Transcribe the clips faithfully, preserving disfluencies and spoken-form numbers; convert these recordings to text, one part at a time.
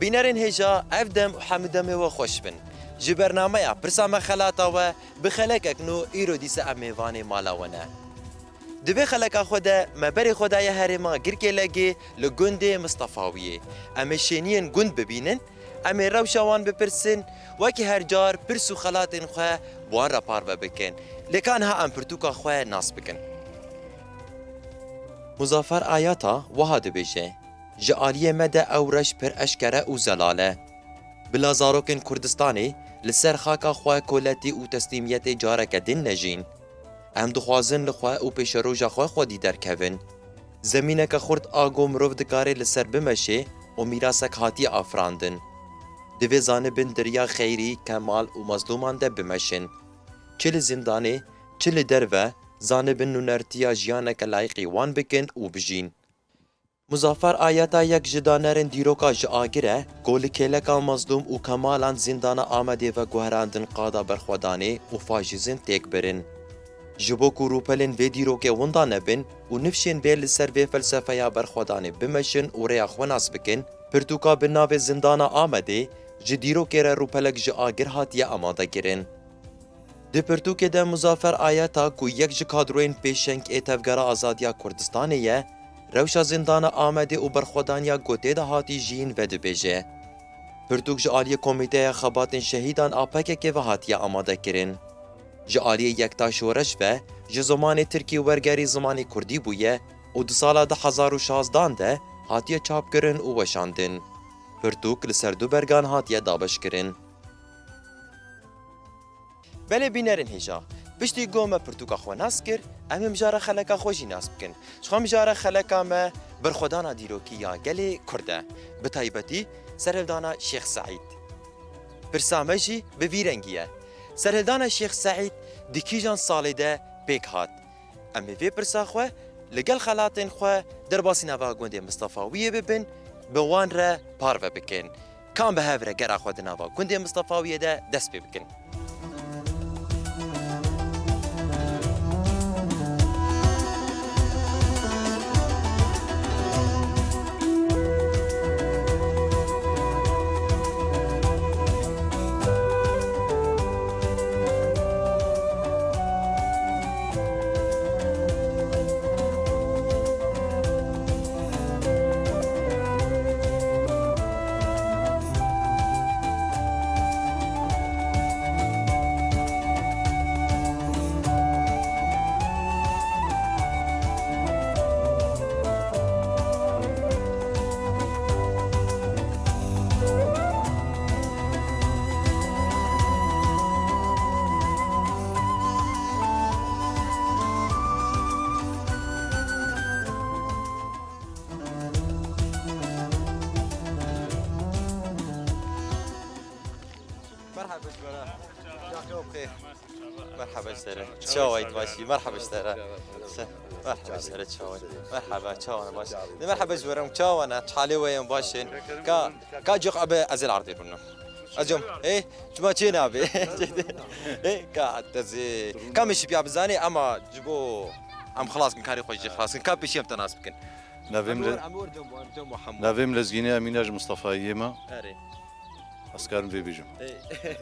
Bînerên hêja, ev dem û hemû demê we xweş bin. Ji bernameya Pirsa Me Xelata we bi xelekek nû îro dîsa em mêvanê mala we ne. Di vê xeleka xwe de me berê xwe daye herêma Girkêlegê li gundê Mistefawiyê. Em ê şêniyên gund bibînin, em ê rewşa wan bipirsin, wekî her car pirs û xelatên xwe bi wan re parve bikin. Lê ka niha em pirtûka xwe nas bikin. Muzafer Ayata wiha dibêje, Ji aliyê me de ew reş pir eşkere û zelal e. Bila zarokên Kurdistanê li ser xaka xwe koletî û teslîmiyetê careke din nejîn. Em dixwazin li xwe û pêşeroja xwe xwedî derkevin. Zemîneke xurt a ku mirov dikare li ser bimeşe û mîrasek hatiye afirandin. Divê zanibin di riya xeyrî, kemal û mezlûman de bimeşin. Çi li zindanê, çi li derve, zanibin nûnertiya jiyaneke layîqî wan bikin û bijîn. Muzafer Ayeta yek ji danerên dîroka ji agir e, ku li kêleka Mezlûm û Kemalan zîndana Amedê ve guherandin qada berxwedanê û faşîzm têk birin. Ji bo ku rûpelên vê dîrokê winda nebin û nifşên bê li ser vê felsefeya berxwedanê bimeşin û rêya xwe nas bikin, pirtûka bi navê Zindana Amedê ji dîrokê re rûpelek ji agir hatiye amadekirin. Di pirtûkê de Muzafer Ayeta ku yek ji kadroyên pêşeng ê Tevgera Azadiya Kurdistanê ye, rewşa zindana Amedê û berxwedaniya ku tê de hatî jiyîn vedibêje. Pirtûk ji aliyê Komîteya Xebatên Şehîdan a P K K ve hatiye amadekirin. Ji aliyê Yekta Şoreş ve ji zimanê tirkî wergerî zimanê kurdî bûye û di sala du hezar û şazdan de hatiye çapkirin û weşandin. Pirtûk li ser du bergan hatiye dabeşkirin. Belê bînerên hêja, piştî ku me pirtûka xwe nas kir, em ê mijara xeleka xwe jî nas bikin. Ji xwe mijara xeleka me berxwedana dîrokî ya gelê Kurd e, bi taybetî serhildana Şêx Seîd. Pirsa me jî bi vî rengî ye. Serhildana Şêx Seîd di kîjan salê de pêk hat? Em ê vê pirsa xwe li gel xelatên xwe derbasî nava gundê Mistefawiyê bibin, bi wan re parve bikin. Ka em bi hev re gera xwe di nava gundê Mistefawiyê de dest pê bikin. Merhaba ji we re. Caxê we bixêr. Merhaba ji te re. Çawa yî, baş î? Merhaba ji te re. Merhaba ji te re, çawa yî? Merhaba, çawa ne, baş? Ne merhaba ji we re, çawa ne? Halê we yên baş in? Ka, ka cix abi ez ê li erdê rûnim. Ez cem, ê, çima çê nabe? Ê, ka ez ê, ka min şipiya bizanê, ama ji bo em xilas kin, karê xwe jî xilas kin. Ka pêşî em te nas bikin. Navê min Em le-, wer, em wer cem, wer cem Muhammed. Navê min Lezgînê Emîn e, ji Mistefayiyê me. Erê. Ez karim vê bêjim. Ê.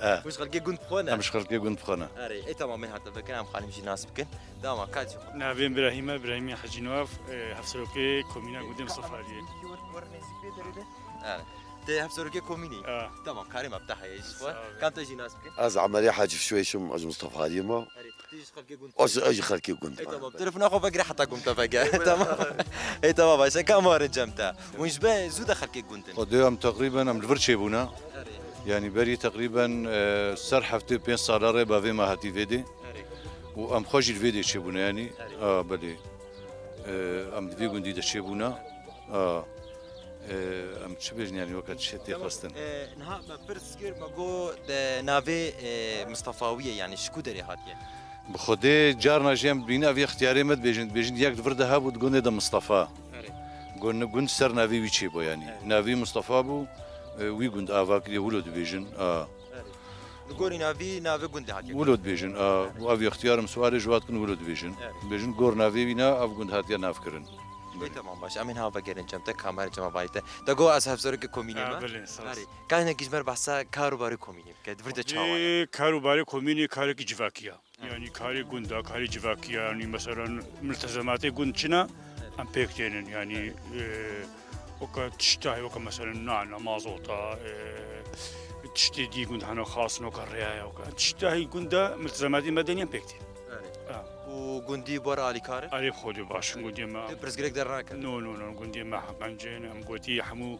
E. Hûn ji xelkê gund bi xwe ne? Em ji xelkê gund bi xwe ne. Erê, ê, tamam, ê hate vekin, em xalim jî nas bikin. Tamam, kaç? Navê min Birahîm e, Birahîmê Hecî Nûaf, e, hevserokê komîna gundê Mistefayiyê. Wer, wer nêzîk bê derê de. Erê. Tê hevserokê komînê. E. Tamam, karê me bi te heye ji xwe. Sağ ol. Kam te jî nas bikin? Ez Emelê Hecî Şuwêş im, ez Mistefayiyê me. Erê, tu jî ji xelkê gund bi xwe ne? Ez, ez ji xelkê gund bi xwe ne. Ê, tamam, telefona xwe vegire heta ku min te vege. Tamam. Ê, tamam, baş e, ka em werin cem te. Hûn ji be zû de xelkê gund in? Xwedê em teqrîben em li vir çêbûne. Erê. Yanî berî teqrîben, e, ser heftê pênc sala re bavê me hatî vê dê. Erê. Û em xwe jî li vê dê çêbûne, yanî. Erê. A, belê. E, em li vê gundî de çêbûne. A, e, em çi bêjin, yanî weke çi tê xwestin? Tamam. E, niha me pirs kir, me got, e, navê, e, Mistefawiyê, yanî ji ku derê hatiye? Bi Xwedê carna jî em dibînin ev yê extiyarê me dibêjin, dibêjin yek di vir de hebû, di gundê de Mistefa. Erê. Gund, gund ser navê wî çêbû, yanî. Erê. Navê Mistefa bû, e, wî gund ava kiriye, wilo dibêjin. A. Erê. Li gorî navî, navê gundê hatiye. Wilo dibêjin, a, û ev yê extiyar im sualê ji we dikin, wilo dibêjin. Erê. Dibêjin gor navê wî ne, ev gund hatiye navkirin. Ê, tamam, baş. Em ê niha vegerin cem te, kamera cem avayî te. Te got ez hevserokê komînê me? Ha, belê, sağ ol. Erê. Ka hinekî ji me re behsa kar û barê komînê bike, vir de çawa ye? Ê, kar û barê komînê karekî civakî ye. Yanî karê gund e, karê civakî ye. Yanî mesela miltezematê gund çi ne, em pêk tênin. Yanî, e, weke tiştahî weke mesela nane, mazota, e, tiştê dî gund hene xasin weke rêya ye weke. Tiştahî gund e, miltezematê me de nîne pêk tê. Erê. Ha. Û gundî bi we re alîkar e? Erê, bi Xwedê baş in gundê me. Tê pirsgirêk dernake? No, no, no, gundê me heqencê ne. Em gotî hemû,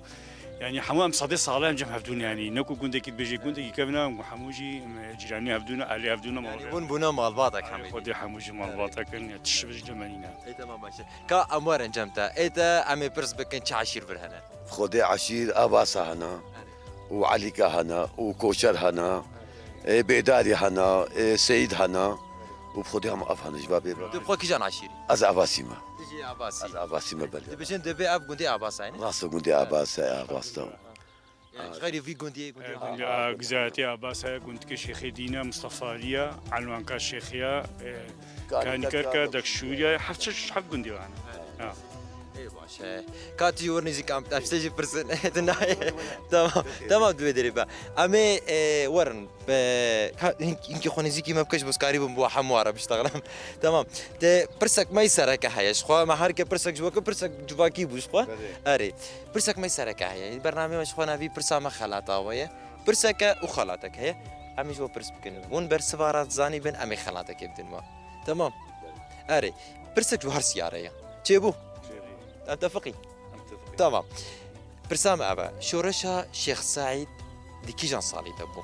yanî hemû em sedê sala em cem hevdû ne, yanî ne ku gundekî dibêje gundekî kevna, em hemû jî, em cîranî hevdû ne, alî hevdû ne. Yanî hûn bûne malbatek hemî. Erê, Xwedê hemû jî malbatek in, ya tişt bi cem me nîne. Ê, tamam, baş e. Ka em werin cem te. Ê te em ê pirs bikin çi eşîr vir hene? Xwedê eşîr Abasa hene. Erê. Û Elîka hene, û Koçer hene, ê Bêdarî hene, ê Seyîd hene, û bi Xwedê hema ev hene ji va bê. Tu bi xwe kîjan eşîrî? Ez Avasî me. Tu jî Avasî? Ez Avasî me, belê. Dibêjin divê ev gundê Avasa ye, ne? Rast e, gundê Avasa ye, rast e. Yani, ji xeyrî vî gundiyê, gundê Avasa. Gundê, a, Gizayetê Avasa ye, gundikê Şêxê Dîne, Mustafa Alî ye, Elwanka Şêxê ye, e, Kanîkerka, Kanîkerka, Dekşûriye, heft, şeş, heft gundê hene. Ha. Ê, baş e. Ka tu jî wir nêzîk em, em tiştê jî pirsin. Tu nayê. Tamam. Tamam, di vê derê be. Em ê, e, werin. Be, ka, hin-, hinkî xwe nêzîkî me bike, ji bo ez karîbim bi we hemû ara biştexlim. Tamam. Te pirsek me yî sereke heye. Ji xwe me her ke pirsek ji we kir, pirsek civakî bû ji xwe. Belê. Erê. Pirsek me yî sereke heye. Bernameyê me ji xwe navî pirsa me xelata we ye. Pirseke û xelatek heye. Em ê ji we pirs bikin. Hûn bersiva rast zanîbin, em ê xelatekê bidin we. Tamam. Erê. Pirsek ji her siyare ye. Çêbû? Çêbû. Em tefiqî? Em tefiqî. Tamam. Pirsa me ev e. Şoreşa Şêx Seîd di kîjan salî de bû?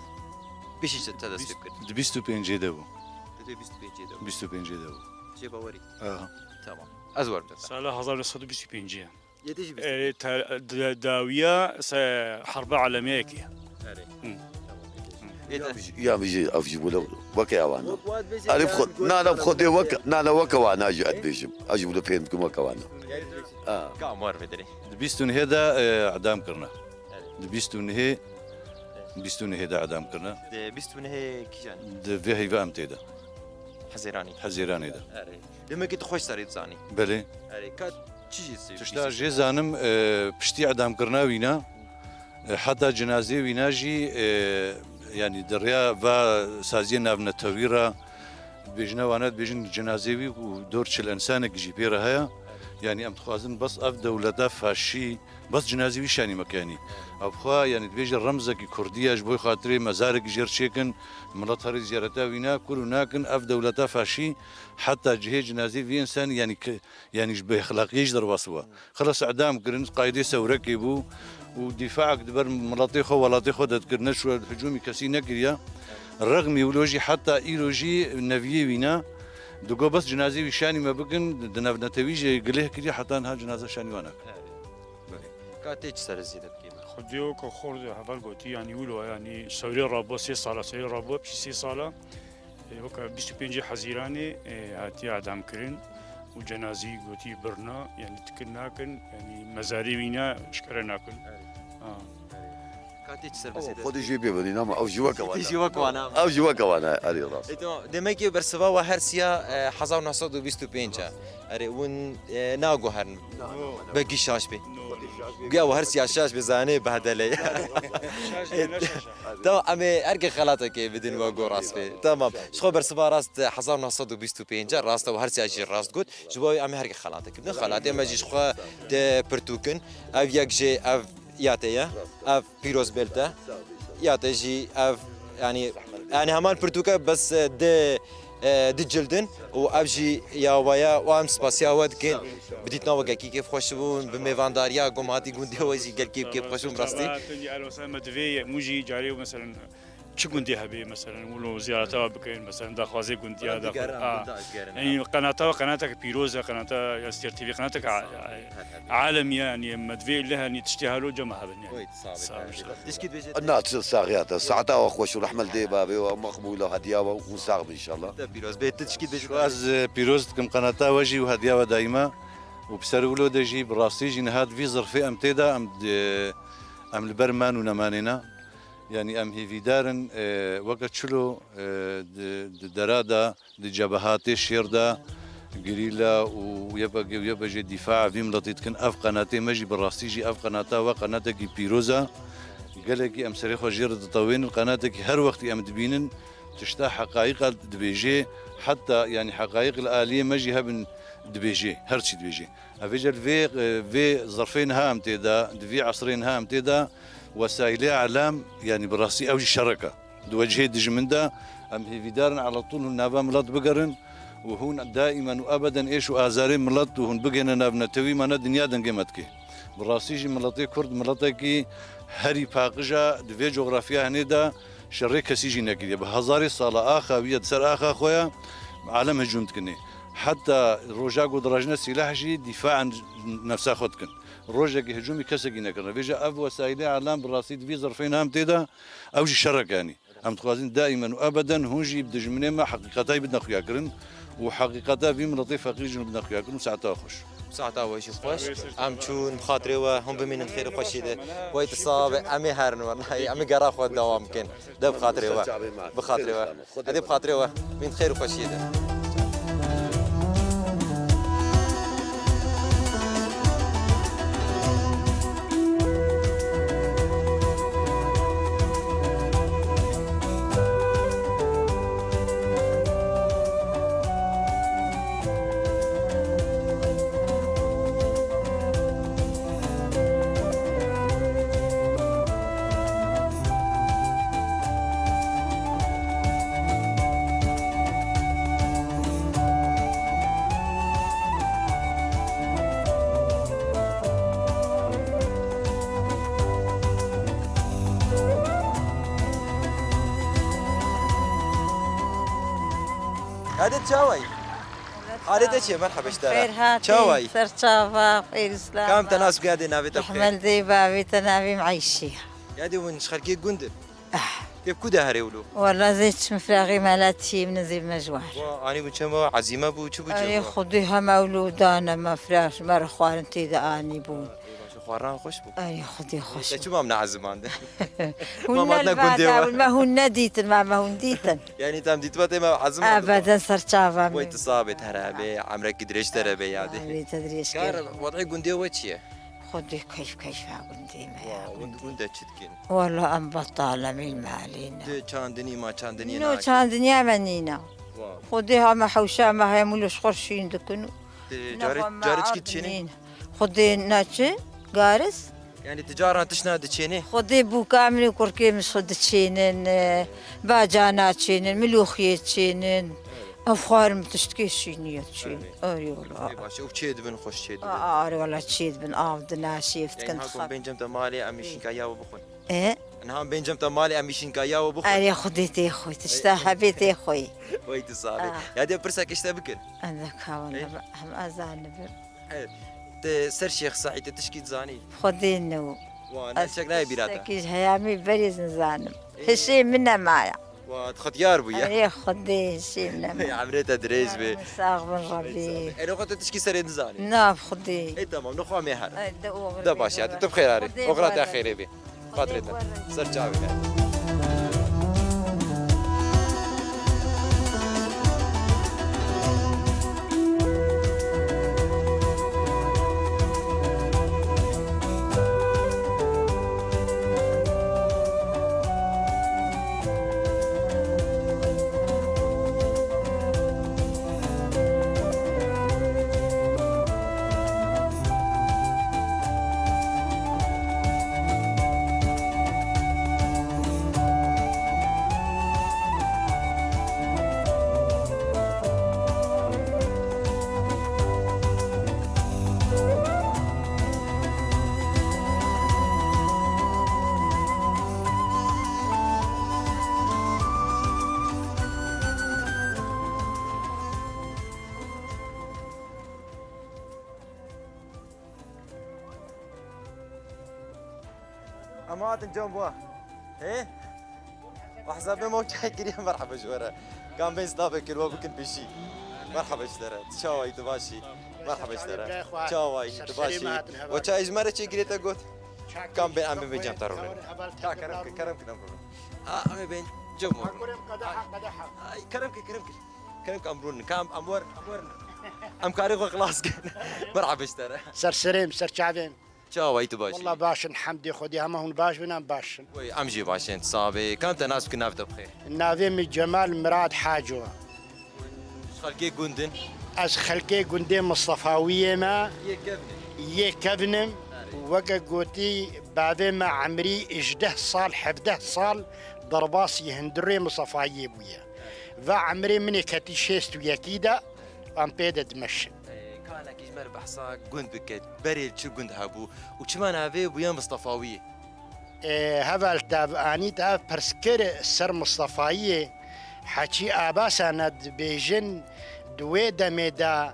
Bişî te dest pê kir. Di bîst û pêncê de bû. Di bîst û pêncê de bû. Bîst û pêncê de bû. Jê bawerî. Aha. Tamam. Ez werim te. Sala hezar neh sed û bîst û pêncê ye. Yê te jî bîst û pêncê. E, te-, da-, dawiya se-, Herba Alemiye yekê. Erê. Hı. Tamam, peki. Hı. Yê te? Ya bijî, ya bijî, ev jî wilo weke ewana. Wek wat bêje. Erê, ya, xwe-, gol na, na, xwedê wek, na, na, weke wana jî ez dibêjim. Ez jî wilo fêm dikim weke wana. Erê, dibêjim. Ha. Ka em wer vê derê. Di bîst û nehê de, e, edam kirine. Erê. Di bîst û nehê, bîst û nehê de edam kirine. Di bîst û nehê kîjan? Di vê heyva em tê de. Hezêranê. Hezêranê de. Erê. Demekî tu xweş serê dizanî. Belê. Erê, ka çi jî sê-, Tişta jê zanim, e, piştî edamkirina wîna, e, heta cinazê wîna jî, e, yanî di rêya va saziyê navnetewî re, dibêjine wana dibêjin cinazê wî û dor çil însanek jî pê re heye. Yanî em dixwazin bes ev dewleta faşî, bes cinazê wî şanî me ke yanî. Ev xwe, yanî dibêje remzekî kurdî ye, ji bo xatirê mezarek jêr çêkin, milet herê ziyareta wîna, kul û nakin ev dewleta faşî heta cihê cinazê vî însanî, yanî ki, yanî ji bêexlaqiyê jî derwesiba. Xilas edam kirin, qaydê sewrekê bû û dîfaek di ber miletê xwe, welatê xwe de dikir, neçû hicûmî kesî nekiriye. Rexmî wilo jî heta îro jî neviyê wî ne. Digo bes cinazê wî şanî me bikin, di navnetewî jî gilêh kiriye heta niha cinaza şanî wan nakin. Belê. Ka tê çi serê zêde bikê me? Xwedê weke xort heval gotî, yanî wilo, yanî sewrê rabû sê sala, sewrê rabû piştî sê sala, e, weke bîst û pêncê Hezîranê, e, hatiye edamkirin û cenazî gotî birna, yanî tikir nakin, yanî mezarê wî ne eşkere nakin. Erê. Ha. Ka tê çi serê zêde? Xwedê jê bê binîn ama ew jî weke wana. Tê jî weke wana. Ew jî weke wana, erê rast. E, tamam. Demekê bersiva we her siya, e, hezar neh sed û bîst û pênc e. Erê, hûn, e, naguherin. Begî şaş bê. No, no. Guya we her siya şaş bê, zanê behdele ye. Şaş bê, ne şaş e. Tamam, em ê her ke xelatekê bidin we go rast bê. Tamam. Ji xwe bersiva rast, e, hezar neh sed û bîst û pênc e, rast e, we her siya jî rast got. Ji bo em ê her ke xelatekê bidin. Xelatê me jî ji xwe tê pirtûkin. Ev yek jê ev ya te ye. Ev Pîroz bê li te. Ya te jî ev, yanî, yanî heman pirtûke bes, e, di, e, di cildin û ev jî ya we ye û em spasiya we dikin. Bi dîtina we gelkî kêfxweş bûn, bi mêvandariya ku me hatî gundê we jî gelkî kêfxweş bûn, bi rastî. Tundî Elwesen me divê hemû jî carê û meselen çi gundê hebe, meselen wilo ziyareta we bikin, meselen daxwazê gundiya, daxwaz-, digerin, a, gunda digerin, yanî qenata we qenatek pîroz e, qenata ya Stêr T V qenatek a-, Alemî ye, yanî me divê li henî tiştê halo cema hebin, yanî. Oy, sağ ol. Sağ ol, sağ ol. Tişkî dibêje te? Na, çi saxiya te. Saeta we xweş û rehmet dê bavê we, mexbûl e, hediya we û sax bin inşallah. Te pîroz bê, tu tişkî dibêje te? Ez, e, pîroz dikim qenata we jî û hediya we daîma. Û bi ser wilo de jî, bi rastî jî niha di vî zirfê em tê de, em di, em li ber man û nemanê ne. Yanî em hêvîdar in, e, weke çilo, e, di, di dera de, di cebehatê şêr de, Gerîla û Y P G û Y P J dîfaa vî miletî dikin. Ev qenatê me jî bi rastî jî ev qenata we qenatekî pîroz e. Gelekî em serê xwe jê re ditewênin. Qenatekî her wextî em dibînin tişta heqayîqa dibêjê, heta, yanî, heqayîq li aliyê me jî hebin dibêjê, her çî dibêjê. Evêce li vê, vê zerfê niha em tê de, di vî esrê niha em tê de, wesaîlê elam, yanî bi rastî ew jî şerek e. Di wecihê dijmin de em hêvîdar in elatûl hûn nava milet bigerin û hûn daîmen û ebeden êş û azarê milet û hûn bigihîne nav netewî, me ne dinya dengê me dike. Bi rastî jî miletê Kurd miletekî herî paqij e, di vê cografya hinê de şerê kesî jî nekiriye. Bi hezarê sala axa wî ye di ser axa xwe ye, alem hicûm dikinê. Heta roja ku direjne sîleh jî dîfaa an nefsa xwe dikin. Rojekî hicûmî kesekî nekirine. Vêca ev wesaîlê elam bi rastî di vî zerfê niha em tê de, ew jî şerek e, yanî. Em dixwazin daîmen û ebeden hûn jî bi dijminê me heqîqetayî bidine xuyakirin û heqîqeta vî miletê feqîr jî bidine xuyakirin û saeta xweş. Saeta we jî xweş. Em çûn bi xatirê we, hûn bimînin xêr û xweşiyê de. Wey tu sax be, em ê herin wellahî, em ê gera xwe dewam bikin. De bi xatirê we. Bi xatirê we. Edê bi xatirê we. Bîn xêr û xweşiyê de. Hadi çaway. Halê te çi ye? Merhaba ji te re. Xêr hatî, çaway? Ser çava, xêr û silamet. Kam te nas bike, yadê navê te bike? Ehmel dê, bavê te navê min Eyşe. Yadê hûn ji xelkê gund in? Ah. Tê bi ku de here wilo? Wala zê çi mifraxê meletî min zê me ji war. Wa anî bû çema ezîme bû, çi bû çema? Erê Xwedê hema wilo dane me frax, me re xwarin tê de anî bûn. Ê baş, xwaran xweş bû. Erê Xwedê xweş bû. Te çima min ezimand? Hûn ne li vada, me hûn nedîtin, me, me hûn dîtin. Yanî tam dîtibû te me ezimand. Ebeden ser çava min. Wey tu sax bê, te re be, emrekî dirêj te re be yadê. Wê te dirêj kir. Kar, wed'ê gundê we çi ye? Xwedê keyf keyfa gundê me ya. Wa, gund, gund de çi dikin? Wala em betal em ê li malê ne. Di çandinî ma çandinî nakin. No çandinî me nîna. Wa. Xwedê hema hewşa me hemû li ji xwe şîn dikin. Di carê, carê çikî diçênê? Xwedê ne çi? Garis? Yanî ti caran tişna diçênê? Xwedê bûka min û kurkê min xwe diçênin, e, baca naçênin, milûxiyê çênin. Ev xwarin tiştkê şîniye çê. Erê. Erê wala. Ê baş, ew çê dibin, xweş çê dibin. A, a, erê wala çê dibin, av dina şêf dikin. Yanî hakom bên cem te malê em ê şînka ya we bixwin. E? Niha bên cem te malê em ê şînka ya we bixwin. Erê Xwedê tê xwe, tişta hebê tê xwe. Wey tu sax bê. A. Ya dê pirsek ji te bikin. Endek ha wala. E? Em azan nibir. E, te ser Şêx Seîd te tişkî dizanî? Xwedê ne. Wa, ne çek nayê bîra te? Tiştekî ji heyamî berê nizanim. Ê. Hişê min nemaya. Wa, xwediyar bûye. Erê Xwedê hişê min nemaya. Emrê te dirêj be. Sax bin Rebî. Erê xwe te tişkî serê dizanî? Na, bi Xwedê. Ê, temam, nixwe em ê herin. Ey, de oxir be. De baş ya, tu bi xêr arê. Oxira te xêrê be. Xatirê te. Ser çavê te. Em hatin cem we. Hê? Wa hesabê me çay kiriye, merhaba ji we re. Kam bên slavê kir, we bikin pêşî. Merhaba ji te re. Çawayî tu baş î? Merhaba ji te re. Çawayî tu baş î? We çayê ji me re çêkirê te got. Kam bên em bên cem te rûnin. Ha, kerem ke, kerem ke, em rûnin. Ha, em ê bên cem we rûnin. Ay, kerem ke, kerem ke. Kerem ke em rûnin. Kam em wer, em wer. Em karê xwe xilas kin. Merhaba ji te re. Ser serê min, ser çavê min. Çawa yî, tu baş î? Wallah baş in, hemdê Xwedê, hema hûn baş bin, em baş in. Wey, em jî baş in, tu sax bî. Ka em te nas bikin, nav te bixê. Navê min Cemal Mirad Haco. Ji xelkê gund in? Ez xelkê gundê Mistefawiyê me. Yê kevn in? Yê kevn im. Erê. Weke gotî, bavê me emrî ji deh sal, hevdeh sal derbasî hundirê Mistefayiyê bûye. Va emrê min ê ketî şêst û yekî de, em pê de dimeşin. Ê, ka hinekî ji me re behsa gund bike, berê li çi gund hebû û çima navê bûye Mistefawiyê? Ê, heval te ev anî, te ev pirs kir ser Mistefayiyê. Heçî Abasa ne dibêjin, di wê demê de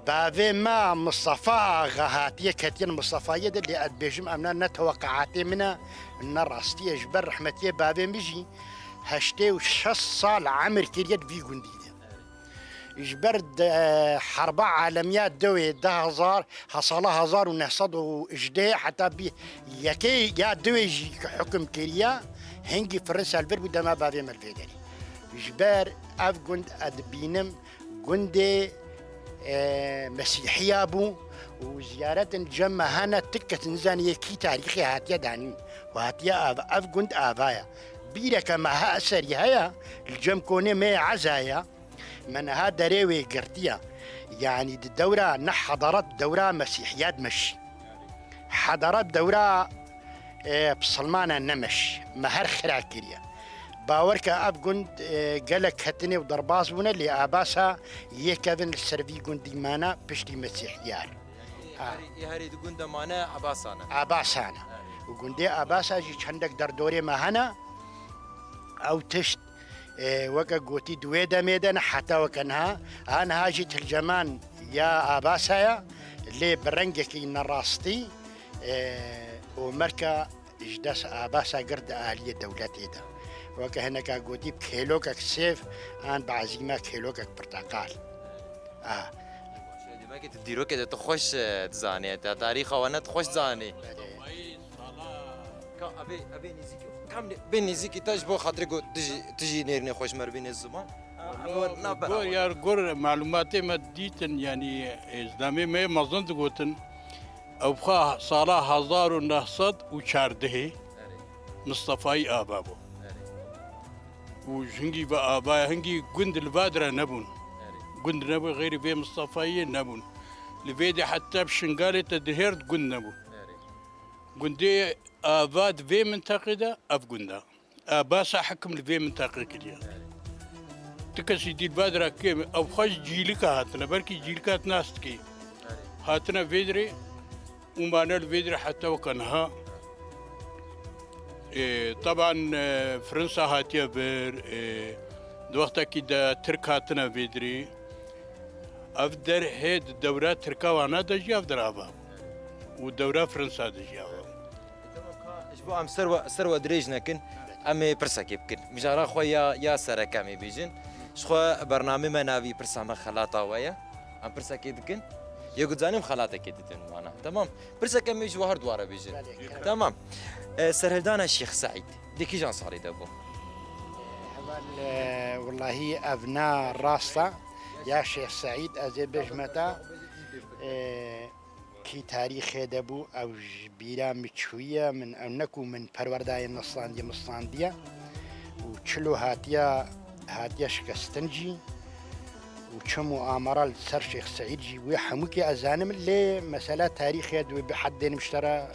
bavê me Mistefa Axa hatiye ketiye Mistefayiyê de, lê ez dibêjim, em ne, ne teweqeatê min e, ne rastî ye. Ji ber rehmetiyê bavê min jî heştê û şeş sal emir kiriye di vî gundî de. Ji ber de, herba alemiya dewê de hezar, ha sala hezar û neh sed û hejdeh heta bî yekê ya dewê jî hukm kiriye, hingî Fransa li vir bû, dema bavê me li vê derê. Ji ber ev gund ez dibînim gundê, e, Mesîhiya bû û ziyaretin cem me hene, ti kes nizaniye kî tarîxê hatiye danîn û hatiye ava. Ev gund ava ye. Bîreke me ha eserî heye, li cem konê me yê Eza ye. Me niha derê wê girtiye. Yanî di dewra ne hadaret, dewra Mesîhiya dimeşî. Hadaret dewra, e, Pisilmana nemeşî. Me her xira kiriye. Bawer ke ev gund, e, gelek ketine û derbas bûne, lê Abasa yê kevin li ser vî gundî mane piştî Mesîhiya re. Ha. Herî, herî di gund de mane Abasa ne? Abasa ne. Evet. Û gundê Abasa jî çendek derdorê me hene. Ew tişt Ê, weke gotî, di wê demê de ne heta weke niha, ha niha jî tilceman ya Abasa ye, lê bi rengekî nerastî, ê, û merka ji dest Abasa girt di aliyê dewletê de. Weke hineka gotî, bi kêlokek sêv an bi ezî me kêlokek pirteqal. A. Demek ki tu dîrokê de tu xweş, e, dizanî, te tarîxa wan ne tu xweş dizanî. Belê. Ka evê, evê nêzîkî, kam ne, bê nêzîkî te ji bo xatirê ku tu jî, tu jî nêrînê xwe ji me re bînê ziman. Gor, yar gor, malûmatê me dîtin, yanî, e, zdamê me yê mezin digotin. Ew xwe sala hezar û neh sed û çardehê Erê. Mistefayî ava bû. Erê. Û hingî ve avaya, hingî gund li va dire nebûn. Erê. Gund nebû, xeyrî vê Mistefayiyê nebûn. Li vê de heta bi Şingalê te dihêrt gund nebû. Erê. Gundê ava di vê minteqê de ev gund e. Abasa hekim li vê minteqê kiriye. Ti kesî dî li va dira kêm e. Ew xwe ji Cîlika hatine. Belkî Cîlika tu nas dikî. Hatine vê dirê û mane li vê dirê heta weke niha. Ê, teban, e, Fransa hatiye vir, ê, di wextekî de Tirk hatine vê dirê. Ev der hê di dewra Tirka wana de jî ev der ava bû. Û dewra Fransa de jî ava bû. Ji bo em ser we, ser we dirêj nekin, em ê pirsekê bikin. Mijara xwe ya, ya sereke em ê bêjin. Ji xwe bernamê me navî pirsa me xelata we ye. Em pirsekê dikin. Yê ku dizanim xelatekê didin wana. Temam. Pirseke me ji we her dware bêjin. Belê. Temam. E, serhildana Şêx Seîd di kîjan salê de bû? Heval, e, wellahî ev ne rast e. Ya Şêx Seîd, ez ê bêjme te, e, kî tarîxê de bû, ew ji bîra min çûye, min ew ne ku min perwerdayê nistandiye, mistandiye û çilo hatiye, hatiye şikestin jî û çi muamera li ser Şêx Seîd jî wê hemûkê ez zanim, lê mesela tarîxê di wê bi heddê min ji te re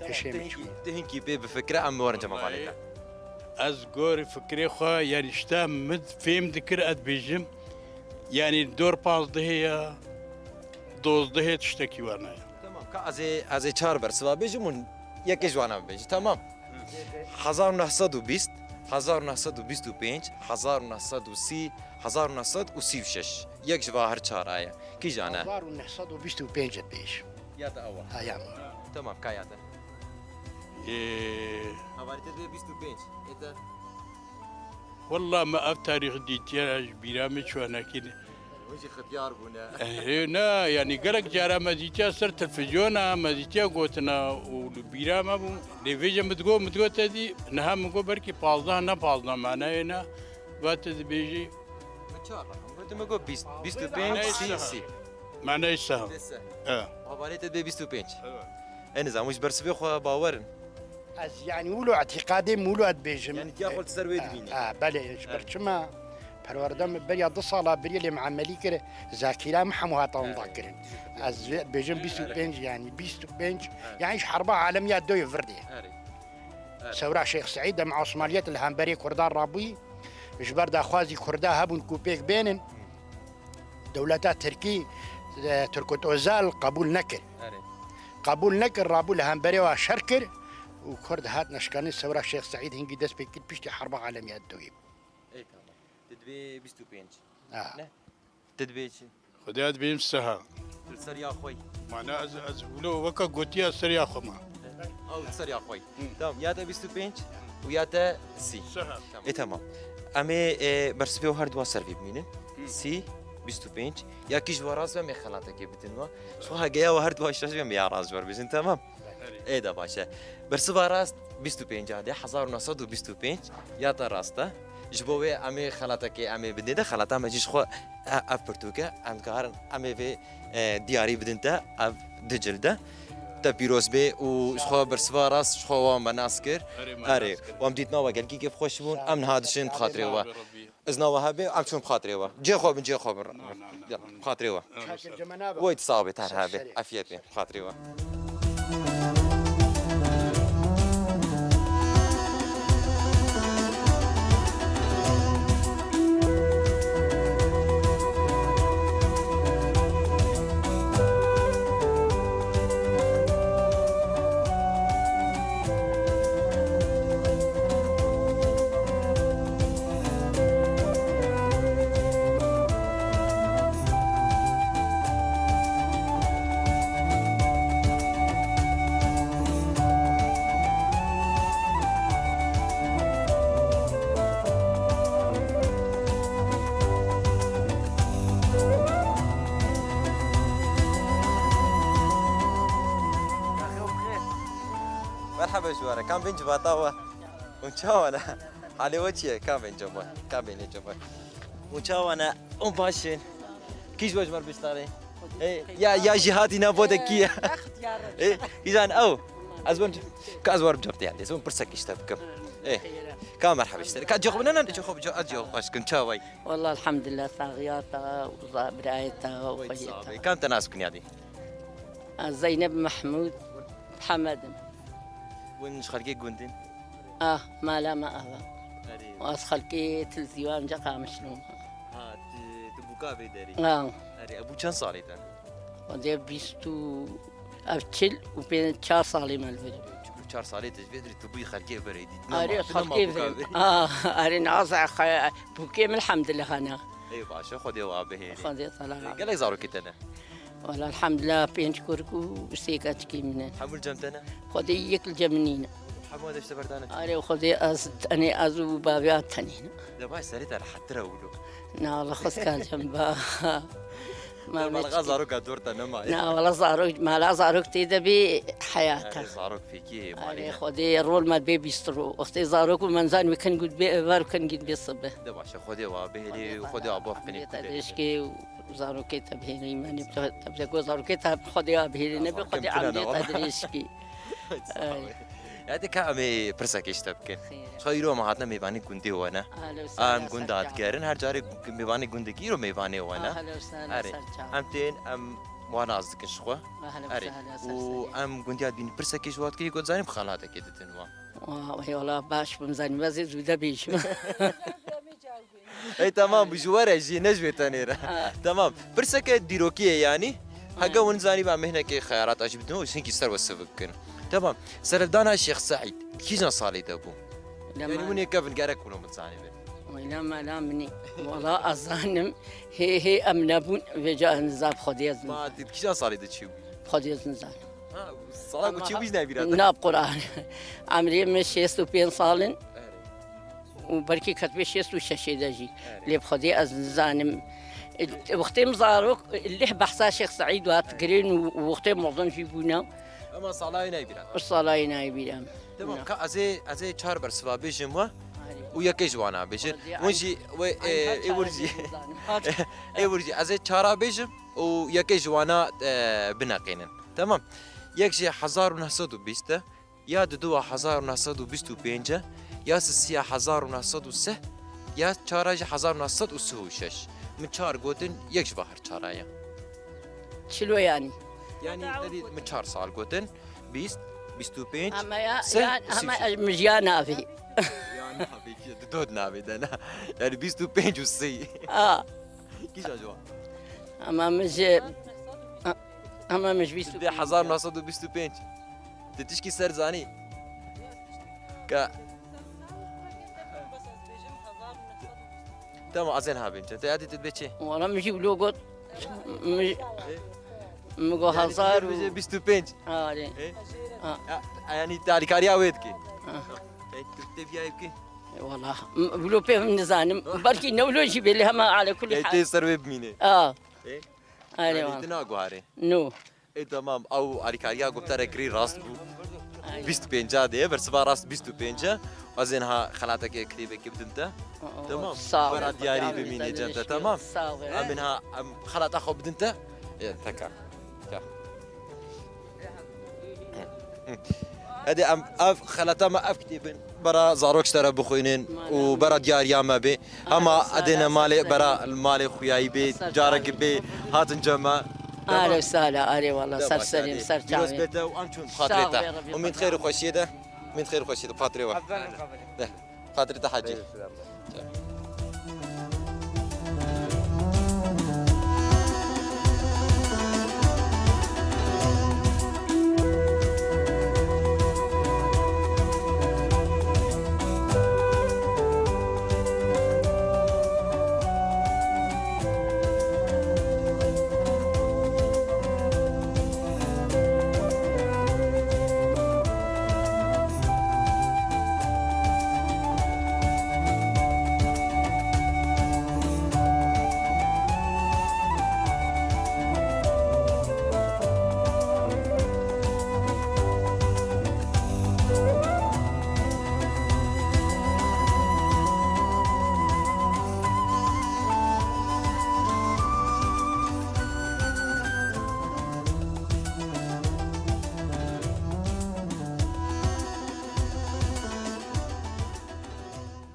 hişê min çûye. Tu hinkî pê bifikire, em werin cem hevalê te. Ez gorî fikrê xwe, yanî ji te min fêm dikir, ez dibêjim, yanî dor pazdehê ya, dozdehê tiştekî werne ye. Tamam, ka ez ê, ez ê çar bersiva bêjim û yekê ji wana bibêje. Tamam. Hezar û neh sed û bîst, hezar û neh sed û bîst û pênc, hezar û neh sed û sî, hezar û neh sed û sî û şeş. Yek ji va her çar a ye. Kîjan e? Hezar û neh sed û bîst û pênc dibêjim. Ya te ew e? Ha, ya min. Tamam, ka ya te? Ee, Hevalê te dibê bîst û pênc. Ê te? Wella me ev tarîx dîtiye, ji bîra min çûye nekî. Hûn jî xitiyar bûne. Eh, hê, ne, yanî gelek cara me dîtiye ser televîzyona, me dîtiye gotina û li bîra me bû. Lê vêce min digot, min digot te dî, niha min got belkî pazdeh ne, pazdeh maneyê ne. Va te dibêjî. Min çar raqam got. Tu mi got bîst, bîst û pênc, sî, sî. Maneyê seha. Dê se. E. Hevalê te dê bîst û pênc. Evet. E, nizam, ji bersivê xwe bawer in. Ez, yani, wilo îtîqadê min wilo ez dibêjim. Yani, tiya xwe li ser wê dibînî. Ha, belê, ji ber çima? Perwerde min beriya du sala biriyê lê min emelî kir, zakîra min hemû hata winda kirin. Ez vê dibêjim bîst û pênc, yani, bîst û pênc, yani, ji herba alemiya doyê vir dê. Erê. Sewra Şêx Seîd em Osmaniyet li hemberê Kurdan rabûyî, ji ber daxwazî Kurda hebûn ku pêk bênin. Dewleta Tirkî, e, Turgut Özal qebûl nekir. Erê. Qebûl nekir, rabû li hemberê wa şer kir û Kurd hat neşkanî. Sewra Şêx Seîd hingî dest pê kir piştî herba alemiya duyê. Ê, tamam. Tu dibê bîst û pênc. Ha. Ne? Tu dibê çi? Xwedê ez dibêm seha. Tu li ser ya xwe yî. Mana ez, ez wilo weke gotiya ser ya xwe ma. Ew li ser ya xwe yî. Hı. Tamam, ya te bîst û pênc û ya te sî. Seha. Tamam. E, tamam. Em ê, e, bersivê û her dua ser vê bimînin. Hı. Sî, bîst û pênc. Ya kî ji we rast be, em ê xelatekê bidin we. Ji xwe hege ya we her dua şaş be, em ê ya rast ji we bêjin, tamam? Ê de baş e. Bersiva rast bîst û pênc de, hezar û neh sed û bîst û pênc ya te rast e. Ji bo wê em ê xelatekê em ê bidin de, xelata me jî ji xwe e-, ev pirtûk e. Em dikarin em ê vê, e, diyarî bidin te, ev du cil e. Te pîroz bê û ji xwe bersiva rast ji xwe wan me nas kir. Erê, me nas kir. Erê, wan dîtina we gelkî kêfxweş bûn. Em niha diçin bi xatirê we. Sağ ol, Rabbi. Izna we hebe, em çûn bi xatirê we. Cê xwe bin, cê xwe bin. Na, na, na, na. Bi xatirê we. Çakir cemena be. Wey tu sax bê, ter hebe. Serê. Afiyet bê, bi xatirê we. Merhaba ji we re. Kam bên civata we? Hûn çawa ne? Halê we çi ye? Kam bên cem we? Kam bên cem we? Hûn çawa ne? Hûn baş in? Kî ji we ji me re biştarê? Ê, ya, ya jî hatî ne bo de kî ye? Ê, kîjan ew? Ez wan, ka ez wan cevap te yan dê. Hûn pirsekî ji te bikim. Ê, ka merhaba ji te. Ka cevap ne, ne, cevap, cevap, ez cevap baş kim, çawa yî? Wallah, elhamdülillah, saxiya te û za-, birayê te û xweyê te. Kam te nas bikin yadî? Ez Zeynep Mehmûd Mihemed im. Hûn ji xelkê gund in? Ah, mala me ava. Erê. Ez xelkê Tilzîwan, Qamişlo me. Ha, tu, tu bûka vê derê. Ha. Erê, e, bû çend salê te? Xwedê bîst û, ev çil û pênc, çar salê me li vir. Çil û çar salê te ji vê derê tu bûyî xelkê berê dît. Erê, xelkê vir. Ah, erê, naza xwe, bûkê min elhamdülillah hene. Ê baş e, Xwedê wa bihêrê. Xwedê tala. Gelek zarokê te ne? Wala elhamdülillah, pênc kurk û sê keçikê min in. Hemû li cem te ne? Xwedê yek li cem min nîne. Hemû de işte berdane. Arê Xwedê ez tenê, ez û bavê a tenê ne. De vay serê te rehet tire wilo. Na, wala xwe zikar cem ba. Ma me mala çikî. Zaroka dor te nemaye. Na, wala zarok, mala zarok tê de bê heyata. Arê zarok fêkî. Arê Xwedê rol me bê bîst ro. Wextê zarok û menzan wê kin gud bê evar kin gid bê sibe. De baş e, Xwedê wa bihêrê û Xwedê wa bafqinê kudê. Rêşkê û Zarokê te bihêne îmanê bi te, te bi te got zarokê te Xwedê a bihêne nebe, Xwedê emdê te dirêj kî. Ya te ka em ê pirsekê ji te bikin. Xêr e. Çawa îro me hatine mêvanê gundê we ne? Em gunda digerin, her carê mêvanê gundekî îro mêvanê we ne? Erê. Em tên, em wan nas dikin ji xwe. Erê. Û em gundiya dibînin pirsekê ji we dikin, got zanî bi xelatekê didin we. Wa, wala baş bûm zanî, ez ê zûde bêjim. Ey tamam, ji we re jî, ne ji wê tenê re. Ha. Tamam. Pirseke dîrokî ye yanî. Hege hûn zanî ba mehnekê xeyarata jî bidin û hinkî ser we sivik bikin. Tamam. Serhildana Şêx Seîd, kîjan salê de bû? Yanî hûn ê kevin gerek hûn min zanî bin. Wela mala minî. Wala ez zanim. Hê, hê em nebûn. Vêca ez nizam Xwedê ez nizam. Ma tu kîjan salê de çêbûyî? Xwedê ez nizam. Ha, sala ku çêbûyî jî nebîra te? Na bi Quran. Emrê min şêst û pênc sal in. Erê. Û belkî ketibê şêst û şeşê de jî. Erê. Lê bi Xwedê ez nizanim. Wextê min zarok, leh behsa Şêx Seîd hat kirin û wextê mezin jî bûne. Ema salayê nayê bîra te? Salayê nayê bîra min. Tamam, ka ez ê, ez ê çar bersiva bêjim we. Erê. û yekê ji wana bêjin. Hûn jî wê, e, ê wir jî, ê wir jî ez ê çara bêjim û yekê ji wana, e, bineqînin. Temam. Yek jî hezar û neh sed û bîst e, ya diduwa hezar û neh sed û bîst û pênc e, ya sisiya hezar û neh sed û sih, ya çara jî hezar û neh sed û sih û şeş. Min çar gotin, yek ji va her çara ye. Çilo yanî. Yanî, te dî min çar sal gotin, bîst, bîst û pênc, Ama ya, sih ya, û sih û şeş. Ama ez mijiya navê. Ya navê ki, di dod navê de ne. Yanî bîst û pênc û sih. A. Kîja ji wan? Ama min ji, a-, ama min ji bîst û pênc. Di hezar neh sed û bîst û pênc. Tu tişkî ser zanî? Ka. Tamam, ez ê niha bêjim. Te yadî tu dibê çi? Wala min jî wilo got. Min, min got hezar û. Yanî tu dibê bîst û pênc. Arê. E? A. Ya, yanî tu alîkariya wê dikî? A. E, tu têbiyayê bikî? E, wala, m-, wilo pê min nizanim. Belkî ne wilo jî bê, lê hema ala kulî hal. Tê ser wê bimîne. A. E? Arê, yanî wala. Tu naguharê? No. E, tamam, ew alîkariya ku te re kirî rast bû. Aynen. Bîst û pênc de ye, bersiva rast bîst û pênc e. Ez ê niha xelatekê kitêbekê bidin te. Oo, tamam. Sağ ol. Bera diyarî bimîne cem te, tamam. Sağ ol. Em ê niha, em xelata xwe bidin te. E, teka. Ka. Hadi em ev xelata me ev kitêbin. Bera zarok ji te re bixwînin û bera diyariya me bê. Hema edêne malê, bera malê xuyayî bê, carek bê, hatin cem me. Ahlen we sahlen, arê wala, ser serê min, ser çavê min. Pîroz bê te û em çûn xatirê te. Sağ ol, Rebî. Umîd xêr û xweşiyê de, umîd xêr û xweşiyê de, xatirê we. De, xatirê te hecî.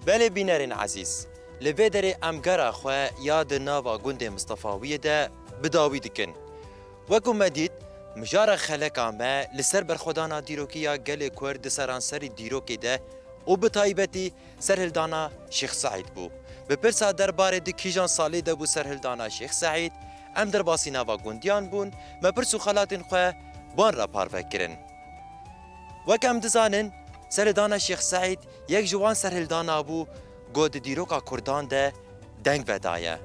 Belê bînerên ezîz, li vê derê em gera xwe ya di nava gundê Mistefawiyê de bi dawî dikin. Wekû me dît, mijara xeleka me li ser berxwedana dîrokî ya gelê Kurd di seranserî dîrokê de û bi taybetî serhildana Şêx Seîd bû. Bi pirsa derbarê di kîjan salê de bû serhildana Şêx Seîd, em derbasî nava gundiyan bûn, me pirs û xelatên xwe ban re parve kirin. Wek em dizanin, serhildana Şêx Seîd yek ji wan serhildana bû ku di dîroka Kurdan de deng vedaye.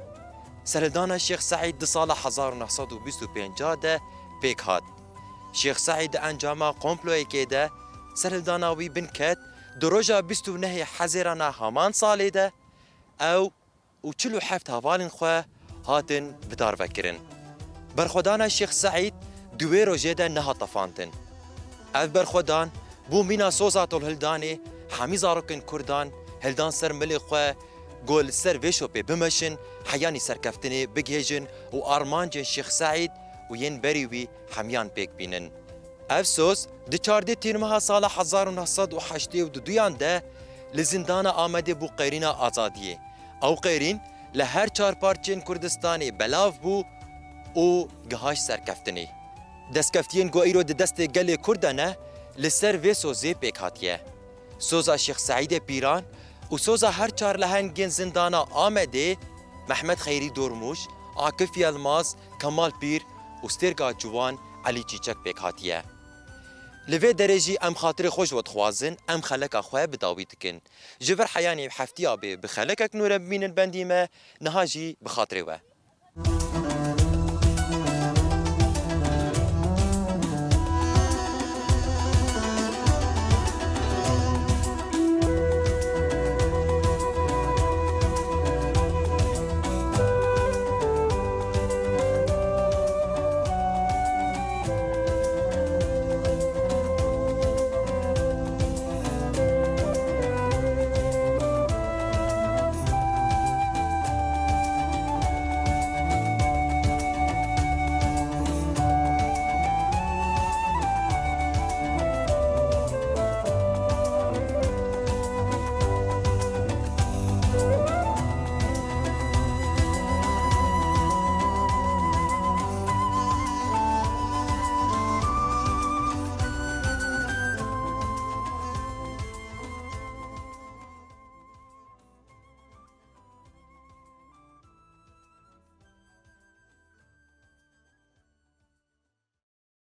Serhildana Şêx Seîd di sala hezar û neh sed û bîst û pênc de pêk hat. Şêx Seîd di encama komployekê de serhildana wî bin ket, di roja bîst û nehê Hezêrana heman salê de ew û çil û heft hevalên xwe hatin bidarvekirin. Berxwedana Şêx Seîd di wê rojê de nehat tefandin. Ev berxwedan bû mîna soza tolhildanê hemî zarokên Kurdan hildan ser milê xwe, ku li ser vê şopê bimeşin, heyanî serkeftinê bigihêjin û armancên Şêx Seîd û yên berî wî hemiyan pêk bînin. Ev soz di çardê tîrmeha sala hezar û neh sed û heştê û duduyan de li zindana Amedê bû qeyrîna azadiyê. Ew qeyrîn li her çar parçeyên Kurdistanê belav bû û gihaşt serkeftinê. Destkeftiyên ku îro di destê gelê Kurd de ne, li ser vê sozê pêk hatiye. Soza Şêx Seîdê Pîran û soza her çar lehengên zindana Amedê, Mehmet Xeyrî Dormûş, Akif Yilmaz, Kemal Pîr û Stêrka Ciwan Elî Çîçek pêk hatiye. Li vê derê jî em xatirê xwe ji we dixwazin, em xeleka xwe bi dawî dikin. Ji vir heyanî heftiya bê bi xelekek nû re bimînin bendî me, niha jî bi xatirê we.